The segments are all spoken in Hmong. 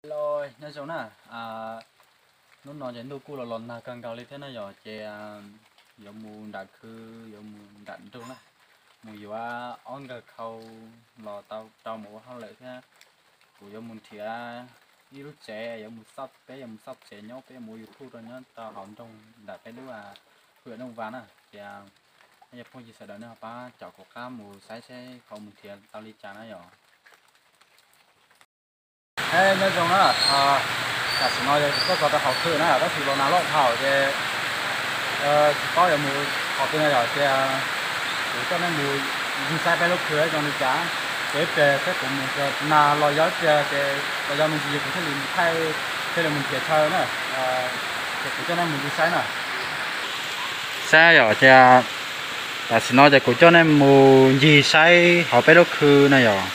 Hello, nyob zoo na. Hnub no ces ntuj kuj los los nag kawg nkaus li thiab na yom, ces yuav mus nram khw, yuav mus nram nroog na, mus yuav ob nkawg khau los tau rau mus ua hauj lwm thiab. Kuv yuav mus nrhiav ib lub tsev, yuav mus xauj, peb yuav mus xauj tsev nyob, peb yuav mus ua YouTube rau nyob rau hauv nroog nram peb lub hwm Naj Vas na. Ces yog phooj ywg sawv daws nej ho pab caum kuv qab mus saib seb kuv mus nrhiav tau li cas na yom. Nyob zoo na, tam sim no yog kuv tuaj txog rau hauv hwm na, tab sis los nag loj dhau ces tsis paub yuav mus qhov twg na yom, ces kuv coj nej mus ncig saib peb lub khw zoo li cas, ces ib pliag saib kuv mus nag los yog ib pliag ces los yog me ntsis kuv thiaj li mus thaij, thiaj li mus nrhiav chaw na, ces kuv coj nej mus ncig saib na. Saib yom, ces tam sim no ces kuv coj nej mus ncig saib hauv peb lub khw na yom.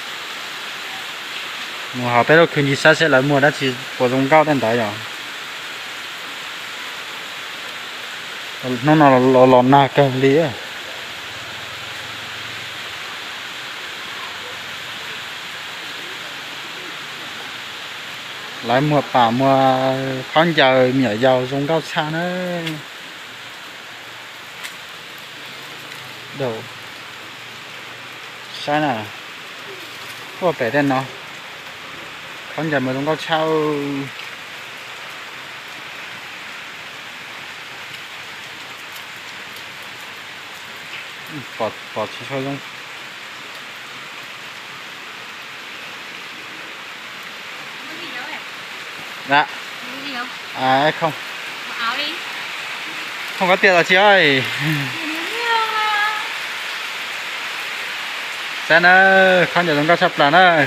Mus hauv peb lub khw ncig saib seb lawv muag dab tsi puas zoo nkauj tej ntawd yom. Hnub no los los nag kawg li. Lawv muag pam muag khaub ncaws me nyuam yaus zoo nkauj tshaj na. Saib na, tuaj pem tej no, khaub ncaws mas zoo nkauj tshaj. Pom tsis tshua zoo. Không, không có tiền rồi chị ơi. Saib na, khaub ncaws zoo nkauj tshaj plaws na.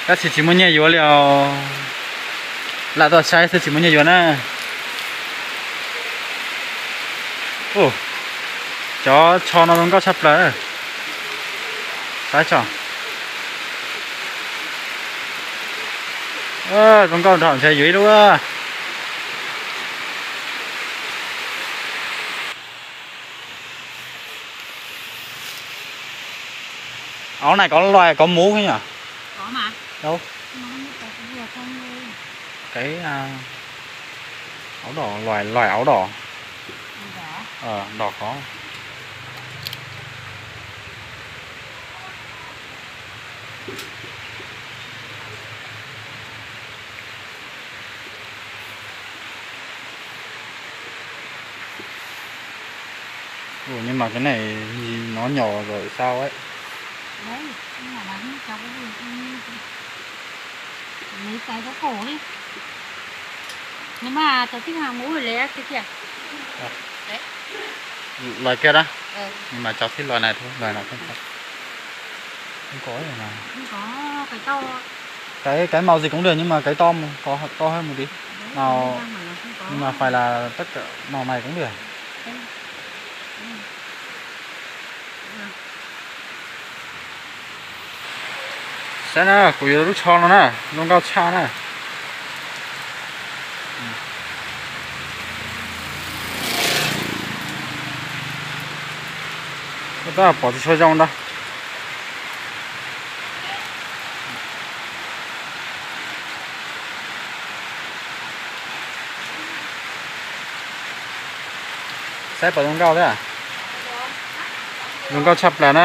Tab sis tsis muaj nyiaj yuav li os. Lam tuaj saib xwb tsis muaj nyiaj yuav na. Cov tsho no zoo nkauj tshaj plaws. Saib tso. Zoo nkauj nrog ntshe yuav ib lub. Aub này có loài có mú không nhỉ? Có mà. Đâu? Nó như có cái gì không đây? Cái à, áo đỏ, loài loài áo đỏ. Áo đỏ. Ờ, đỏ có. Ủa, nhưng mà cái này nó nhỏ rồi sao ấy? Đấy, nhưng mà nó không cho cái gì, không như mấy cái có cổ đi. Nếu mà cháu thích hàng mũ thì lấy cái kia. Ờ. Đấy. Loài kia đó. Ừ. Nhưng mà cháu thích loài này thôi, loài nào không có. Không có gì mà. Không có cái to. Cái cái màu gì cũng được nhưng mà cái to một- có to hơn một tí. Đấy, màu đang bảo là không có. Nhưng mà phải là tất cả màu này cũng được. Đấy. Saib na, kuv yuav lub tsho no na, zoo nkauj tshaj na. Tab pom tsis tshua zoo ntag. Saib puas zoo nkauj thiab. Zoo nkauj tshaj plaws na.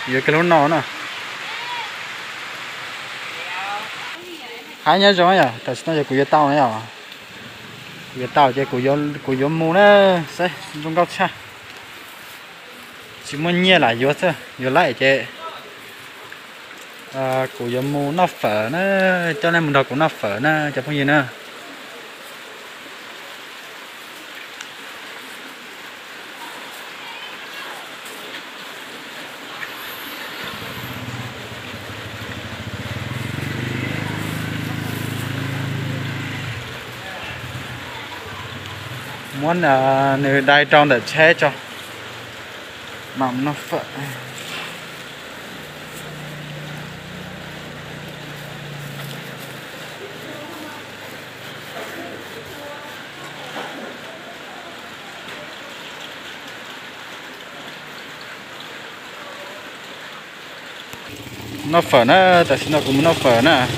Yuav kiag lub no na. Hais nyob zoo yom, tam sim no yog kuv yuav tau na yom. Kuv yuav tau ces kuv yuav mus na. Saib zoo nkauj tshaj. Tsis muaj nyiaj lam yuav xwb, yuav laij ces kuv yuav mus noj fawm na, coj nej mus nrog kuv noj fawm na cov phooj ywg na. Muab nws dai rau ntawm tsheb tso, mam noj fawm. Noj fawm na, tam sim no kuv mus noj fawm na.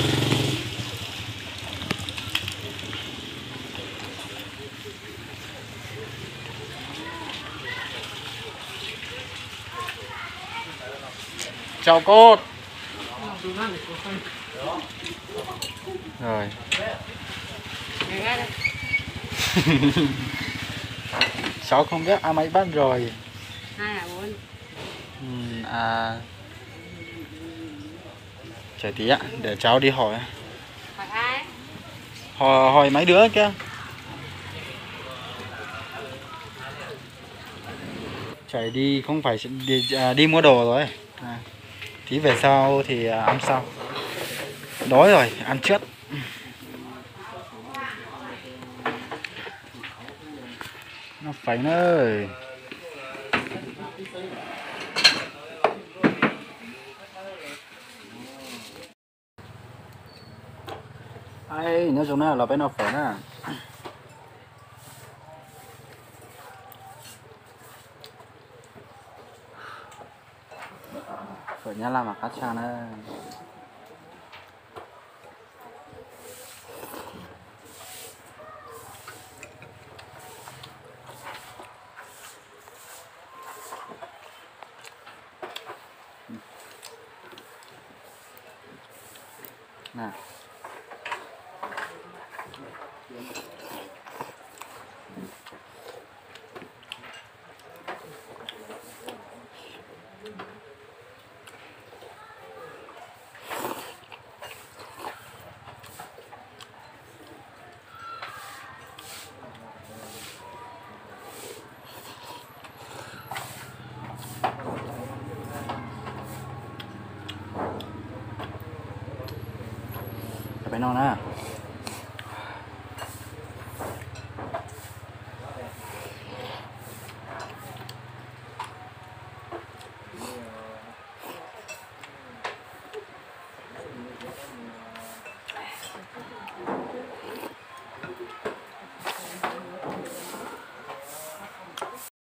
Chào cô. Rồi. Cháu không biết ăn máy bắt rồi. Hai à bốn. Ừ, à, Chạy tí ạ, để cháu đi hỏi. Hỏi ai? Hỏi, hỏi mấy đứa kia. Chạy đi không phải đi, à, đi mua đồ rồi. À, tí về sau thì, à, ăn sau. Đói rồi, ăn trước. Nó phải nữa. Ai, nyob zoo na, los peb noj fawm na. Fawm Nyab Laj mas qab tshaj na. Peb noj na.